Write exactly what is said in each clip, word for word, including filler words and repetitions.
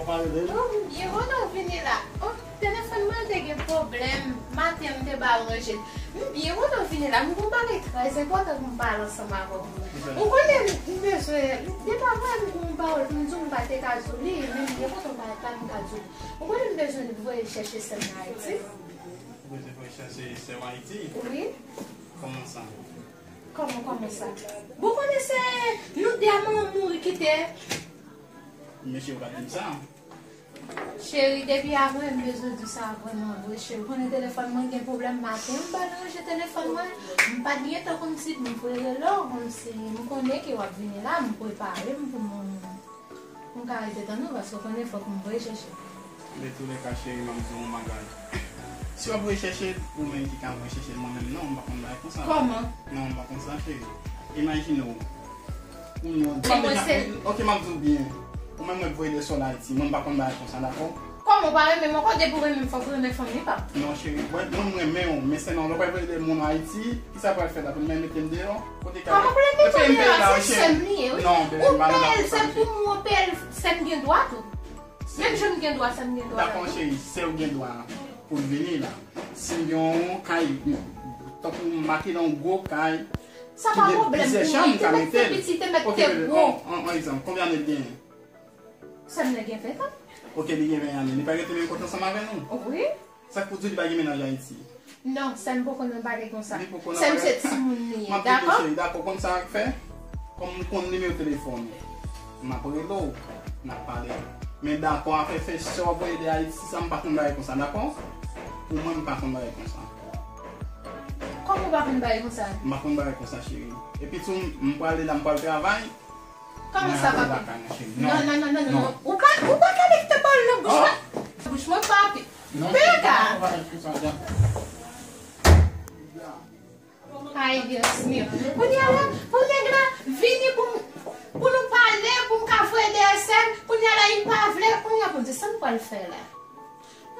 Oh, m byen kontan w vini la. Oh, telefòn mwen te gen pwoblèm. Maten an, m te ba w ranje l. M byen kontan w vini la. M gen yon bagay trè enpòtan pou m pale ansanm avè w. Ou konnen, m bezwen, depi avan m gen yon pawòl pou m di w, m pa te ka di w li, men m byen kontan w pa, pa m ka di w li. Ou konnen m bezwen voye chèche sè m nan Ayiti. Ou bezwen voye chèche sè w Ayiti? Wi. Kòman sa? Kòman, kòman sa? Bon, konnen se nou de a manman mouri kite. Mesye, ou pa di m sa. Cheri, depi avan, m bezwen di sa vrèman vre, cheri. Ou konnen telefòn mwen gen pwoblèm maten, m pa ranje telefòn mwen. M pa t gen tan kòmsi pou m rele w, kòmsi m konnen ke w ap vini la, m prepare m pou m, pou m ka rete tann ou, paske w konnen fòk m voye chèche. De tou le ka, cheri, m ap di w yon bagay. Si w ap voye chèche l, ou menm ki ka voye chèche l, mwen menm non, m pa konn bagay konsa. Kòman? Non, m pa konn sa, cheri. Imajine w, Kounye a, men mwen se. Ok, m ap di w byen. Ou menm mwen voye de sòl Ayiti. Mwen m pa konn bagay konsa, dakò? Kòman w pa renmen m ankò? Depi w renmen m, fòk ou renmen fanmi pa m. Non, cheri, mwen, mwen m renmen w, men sèlman lè w pral voye de moun Ayiti, kisa w pral fè la? Pou m mete m deyò? Kote ka. Kòman pou l mete w deyò? Se sè m li ye, wi. Non, bebe, m pa nan dakò sa, cheri. Ou peye l, se pou mwen peye l, sè m gen dwa tou. Menm jan m gen dwa, sè m gen dwa la tou. Dakò, cheri, sè w gen dwa pou l vini la. Si m gen yon kay, tankou m make nan yon gwo kay, Sa pa pwoblèm pou mwen. Te mèt te piti, te mèt te gwo. Ok, bebe, on, on, on egzanp, konbyen ane l genyen? Sè m nan gen ven an. Ok, li gen ven ane. Li pa rete menm kote ansanm avè nou? Wi. Sa k pou di li pa gen mennaj Ayiti? Non, sè m poko nan bagay konsa. Li poko nan bagay. Sè m se timoun li ye, dakò? M ap tande, cheri, dakò, konn sa n ap fè? Kòm m konn nimewo telefòn ou, m ap rele w, n ap pale. Men dakò, afè fè sè w ap voye de Ayiti, sa m pa konn bagay konsa, dakò? Pou mwen, m pa konn bagay konsa. Kòman w pa konn bagay konsa? M pa konn bagay konsa, cheri. Epi tou, m, m prale la, m pral travay. Kòman sa, papi? Non, non, non, non, non, non. Ou pa, ou pa ka mete bòl nan bouch mwen. Bouch mwen, papi. Pega! Ay, Dios mío. Kounye a la, pou nèg la vini pou, pou nou pale, pou m ka voye dèyè sè m, kounye a la, li pa vle, kounye a, Bondye, sa m pral fè la?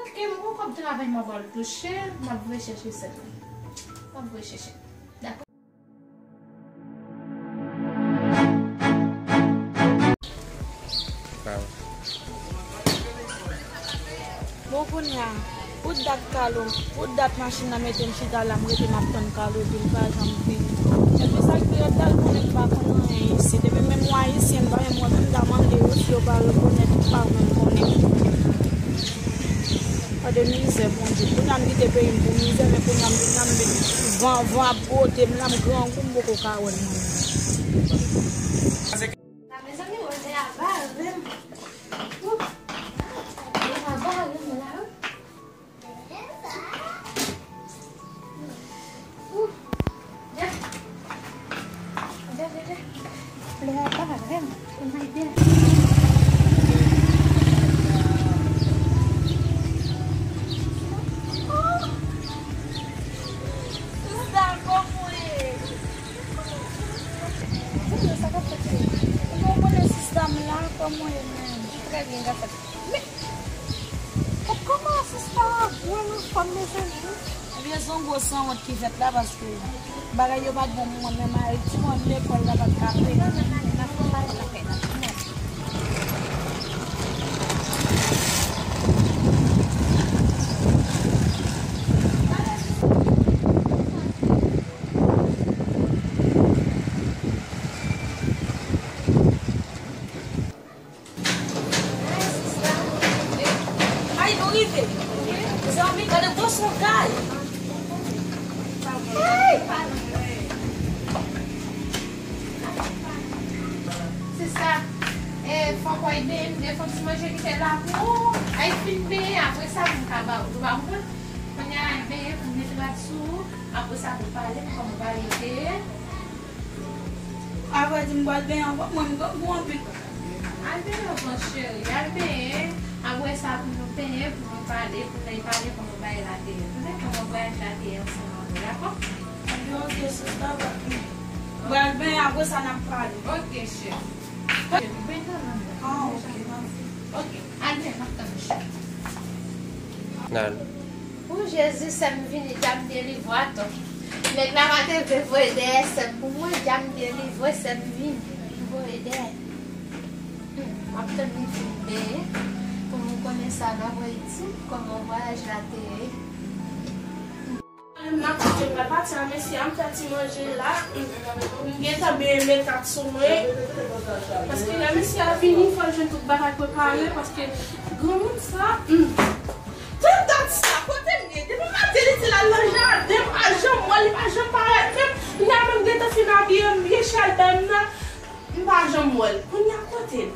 Ok, m gon kòb travay m ap al touche, m ap voye chèche sè m. M ap voye chèche. Dakò. Bon, kounye a, pou dat Kalo, pou dat machin nan mete m chita la, m rete m ap tann Kalo vin, li pa janm vini. Epi sa k pi rèd la, l konnen m pa konn anyen isit. Epi menm yon Ayisyen, m pa menm wè moun ta mande yo si yo pa rekonèt, pa menm konnen. Gade mizè, Bondye. Kounye a m kite peyi m pou mizè, men kounye a m vin la, m vin van, van ap bwote m la, m grangou, m poko ka wè l mwen menm. Mezanmi, wè nèg a bare m. Ouh. Nèg a bare m la, wi. Ouh. Dè. Dè, dè, dè. Nèg a bare m. Oh my God. Oh. Sista, kòman w ye? Sa k ap fèt? Ou konnen sista m la, kòman w ye menm? Trè byen, sa k ap fèt. Men, kòman sista a gwo anfòm, mezanmi? Ebyen, se yon gwo sanwont ki fèt la, paske bagay yo pa t bon pou mwen menm Ayiti, mwen lekòl la pa t ka peye. N ap fè bagay lakay la. Ay, nou rive. Zanmi, gade gwo sogay. Ay! Se sa. E, fòk w al benyen, m gen fòk ti manje ki te la pou ou. Ay, fin benyen, apre sa, pou m ka ba ou. Ou pa konprann? Kounye a, al benyen pou m mete rad sou ou. Apre sa, pou pale, m kòman bagay yo te ye. Avrèdi, m pral benyen ankò, mwen, m grangou anpil. Al benyen ankò, cheri, al benyen. Apre sa, pou nou benyen, pou nou pale, pou nou pale kòman bagay la te ye. Tande kòman vwayaj la te ye ansanm avè w, dakò? Ebyen, ok, sista, m pral benyen, apre sa, n ap pale. Ok, cheri. Benyen nan. Ah, ok, mèsi. Ok, al benyen, m ap tann ou, cheri. Nan. Pou Jezi, sè m vini, dja m delivre atò. Nèg la pa te vle voye dèyè sè m pou mwen, dja m delivre, sè m vini, m voye dèyè. Hmm, m ap tann li fin benyen. Konnen sa, n ap wè itil kòman vwayaj la te ye. M nan kote m pral pati a, mesye a, m fè ti manje la. M gentan benyen metat sou mwen. Paske lè mesye a vini, fò l jwenn tout bagay prepare. Paske granmoun sa, hmm. Tèt dat sa, kote l ye? Depi maten, li di l al nan jaden, m pa janm wè l, li pa janm parèt menm. Kounye a menm gentan fin abiye m byen chèlbè m nan, m pa janm wè l. Kounye a kote l?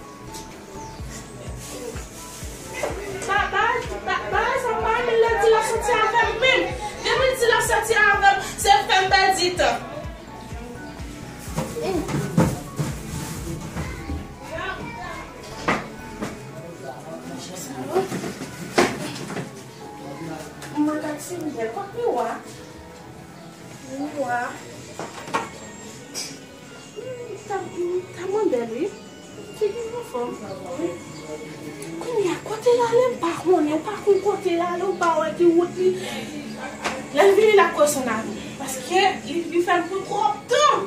Ba, ba, ba, bagay sa m pa renmen lè l di l ap soti avè m menm. Depi l di l ap soti avè m, se fè m pèdi tan. Mwen taksi m byen, kot miwa? Miwa. Hmm, ta, hmm, ta mande l, wi. Figi m anfòm. Wi. Kounye a, kote l ale, m pa konnen. Ou pa konn kote l ale, ou pa wè ki wout li. Lè l vini, l ap kwè s on avi. Paske li, li fè l pran twòp tan.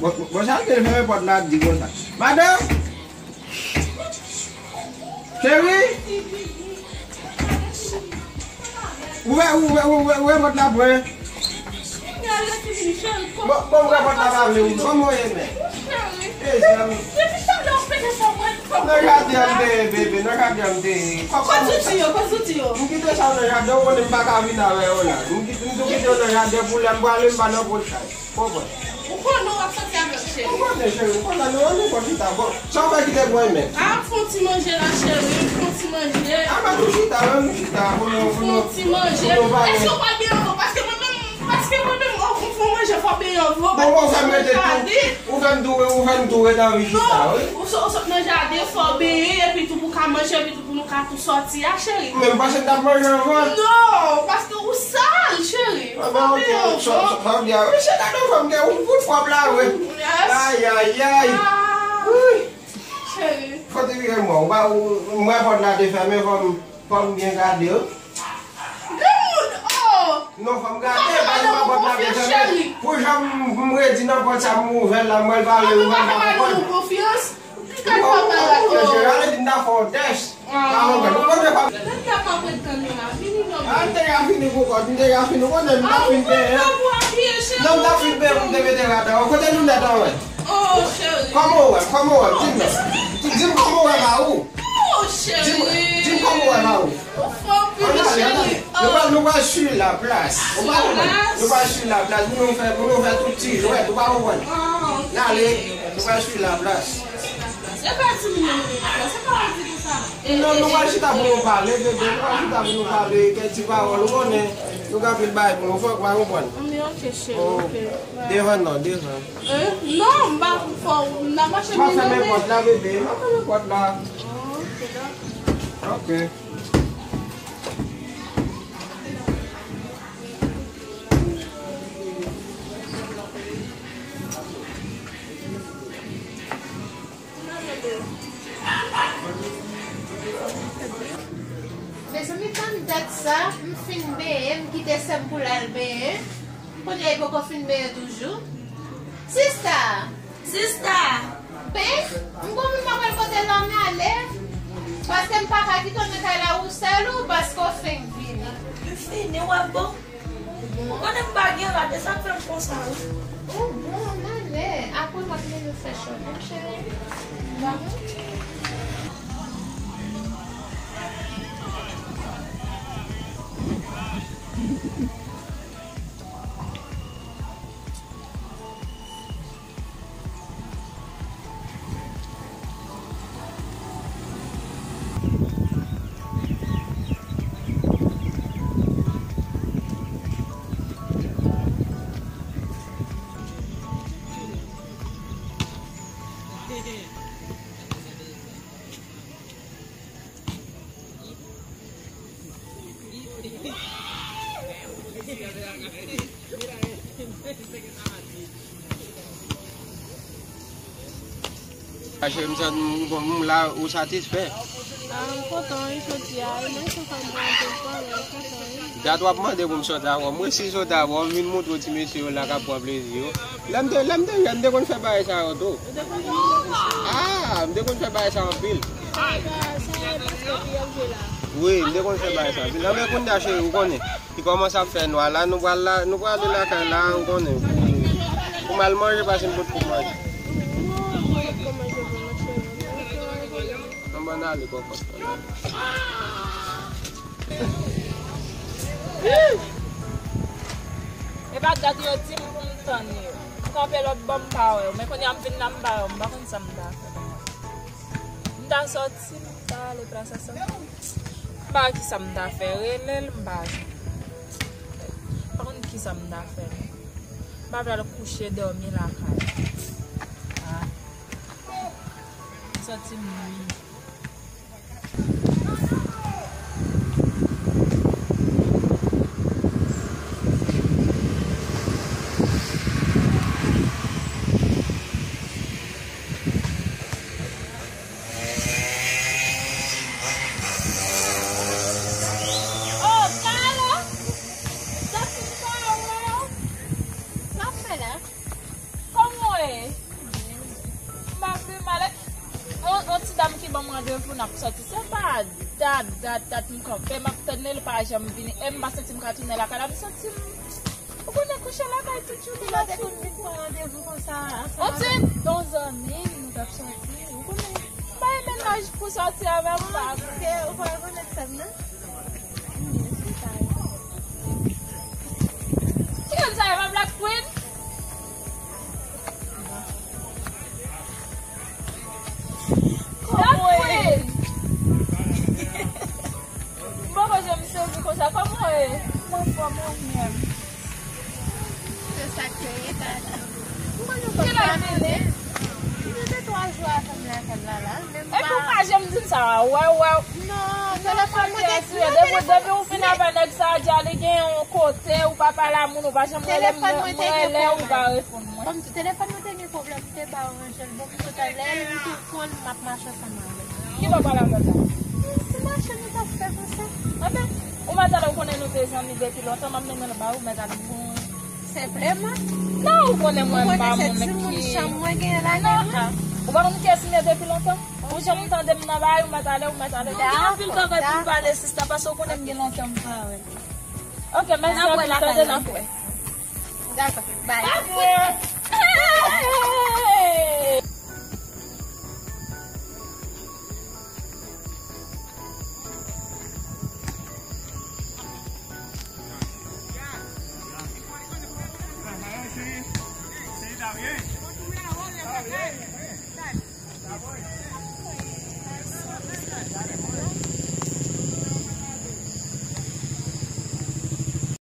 Bon, bon, bon, sa l te fèmen pòt la, ap di konsa. Madanm! Cheri! Ouvè, ouvè, ouvè, ouvè pòt la pou mwen. Bon, bon, ouvè pòt la pa vle ouvri. Kòman w ye, men? Mezanmi. Nan jaden an m te ye, bebe, nan jaden an m te ye. Kòman w fè? M kite sa w nan jaden, ou konnen m pa ka vin avè yo la. M kite, m tou kite yo nan jaden pou lè m prale, m pa nan pòch kay. Konprann. Ou konnen w ap soti avè m, cheri. Ou konnen, cheri, m konn sa nou, nou konn chita. Bon, sa w fè ki te bon, men? A, m fè yon ti manje la, cheri, m fè yon ti manje. A, mwen tou chita, wi, m chita, pou nou, pou nou, pou nou pale. M fè yon ti manje. Èske w pral byen anvan? Paske mwen menm, paske mwen menm, ou, ou fè yon manje, fò w byen anvan. Bon, bon, ou fè m rete tou, ou fè m tou, ou fè m tou ret anvi chita, wi. Non, ou sot, ou sot nan jaden, fò w benyen, epi tou pou w ka manje, epi tou pou nou ka tou sòti a, cheri. Men m panse m t ap manje anvan. Non, paske ou sal, cheri. Fò w benyen anvan. Sa w di a, wi, se gade yon fanm gen yon bout kòb la, wi. Ayayay. Wi. Cheri. Fò w te vire mwen. Ou pa, ou, mwen pòt la te fèmen, fò m, fò m byen gade, wi. Granmoun, oh! Non, fò m gade, pa gen pòt la te fèmen. Pou jan m, m redi nan pòt sa, m ouvè l la, mwen l pa vle ouvè, m pa konprann. Ou ka fè bagay, oh. Cheri, ale di m ta fè yon tès. Ah. Pa konprann. Ou konn pa. Tèt la pa prèt tann nou la. Vini non. Ah, m te ka fini pou kòt, m te ka fini. Ou konnen m ta fin benyen. Non, m ta fin benyen pou m te mete rad la. Kote linèt an, wè? Oh, cheri. Kòman w wè m? Kòman w wè m? Di m non. Di, di m kòman w wè m a ou. Oh, cheri. Di m, di m kòman w wè m a ou. Ou fò anpil, cheri. Nou pral, nou pral sur la place. Ou pa konprann? Nou pral sur la place. Pou nou fè, pou nou fè tout ti jwèt. Ou pa konprann? Ah, ok. N ale, nou pral sur la place. Se pa timoun yo rele la, se pa ou ki di sa. Non, nou pral chita pou nou pale, bebe, nou pral chita pou nou pale, kèk ti pawòl, ou konnen, nou gen anpil bagay pou nou fè, ou pa konprann? Men ok, cheri, ok. Devan non, devan. Eh, non, m pa fò, m nan mache. M ap fèmen pòt la, bebe, m ap fèmen pòt la. Oh, ok, dakò. Ok. Mezanmi, tann dat sa, m fin benyen, m kite sè m pou l al benyen. Kounye a, li poko fin benyen toujou. Sista! Sista! Pen, m gon moun m ap al pote l ann ale, paske m pa ka kite w nan kay la ou sèl ou, paske w fenk vini. M fini, w ap bon? Ou konnen m pa gen rad, e sa k fè m konsa, wi. Ou bon, ann ale. Apre m ap mennen w fè shopping, cheri. Cheri, m santi m, m, m la, ou satisfè? Ah, m kontan wi jodi a, wi, menm si w fè m pran anpil tan, men m kontan wi. Dat w ap mande pou m sot avè w. Mwen si sot avè w, m vin montre w ti mesye yo la k ap pran plezi yo. Lè m te, lè m te jèn, m te konn fè bagay sa yo tou. Ah, m te konn fè bagay sa anpil. Wi, m te konn fè bagay sa anpil. Nan men kounye a, cheri, ou konnen. Li kòmanse ap fè nwa la, nou pral la, nou pral ale lakay la, ou konnen. Pou m al manje, pase m pot pou manje. Ann bann ale kòkòt. Epa gad yo di m pou m tann yo. M kanpe lòt bò m pa wè yo. Men kounye a m vin la m pa wè yo. M pa konn sa m ta fè. M ta sòti, m ta ale plas a sa. M pa wè kisa m ta fè. Rele l, m pa wè. M pa konn kisa m ta fè. M pa pral kouche dòmi lakay. Ah. M santi m nwi. Oh, Kayla! Sa fin pa wè w? Sa w ap fè la? Kòman w ye? M pa pi mal. On, on ti dam ki ban m randevou n ap sòti. Se pa dat, dat, dat m kanpe, m ap tann li, li pa janm vini. E m pa santi m ka tounen lakay la, m santi m, ou konnen kouche lakay tout jounen. Ou pa te konn vin pran randevou konsa ansanm avè m? On ti, on zanmi m, nou t ap sòti, ou konnen. M pa renmen laj pou sòti avè m, m pa. Ou pa rekonèt sè m nan? Ki moun sa, e pa Black Queen? Black Queen! M poko janm sezi konsa, kòman w ye? Mwen anfòm, ou menm? Se sa k te ye, tata. Kilè l vini? Li te twa jou avè m lakay la, la. Epi ou pa janm di m sa, wè, wè. Non, telefòn mwen te di, depi, depi ou fin avè nèg sa a, di a li gen yon kote, ou pa pale a moun, ou pa janm rele m, mwen rele, ou pa reponn mwen. Kòm telefòn mwen te gen pwoblèm, m te ba w ranje l. Bon, m sot alè, li te konn m ap mache ansanm avè l. Kilè w pale avè l la? Se mache nou t ap fè konsa. Anben, ou mèt ale, ou konnen nou te zanmi depi lontan, m ap mennen l ba ou, mèt ale. Senpleman. Non, ou konnen mwen m pa moun ki. Ou pa konn kiyès m ye depi lontan? Ou janm tande m nan bagay, ou mèt ale, ou mèt ale. Ou gen anpil bagay pou m pale, sista, paske ou konnen m gen lontan m pa wè. Ok, mèsi anpil, tande, n ap wè. Dakò, bye.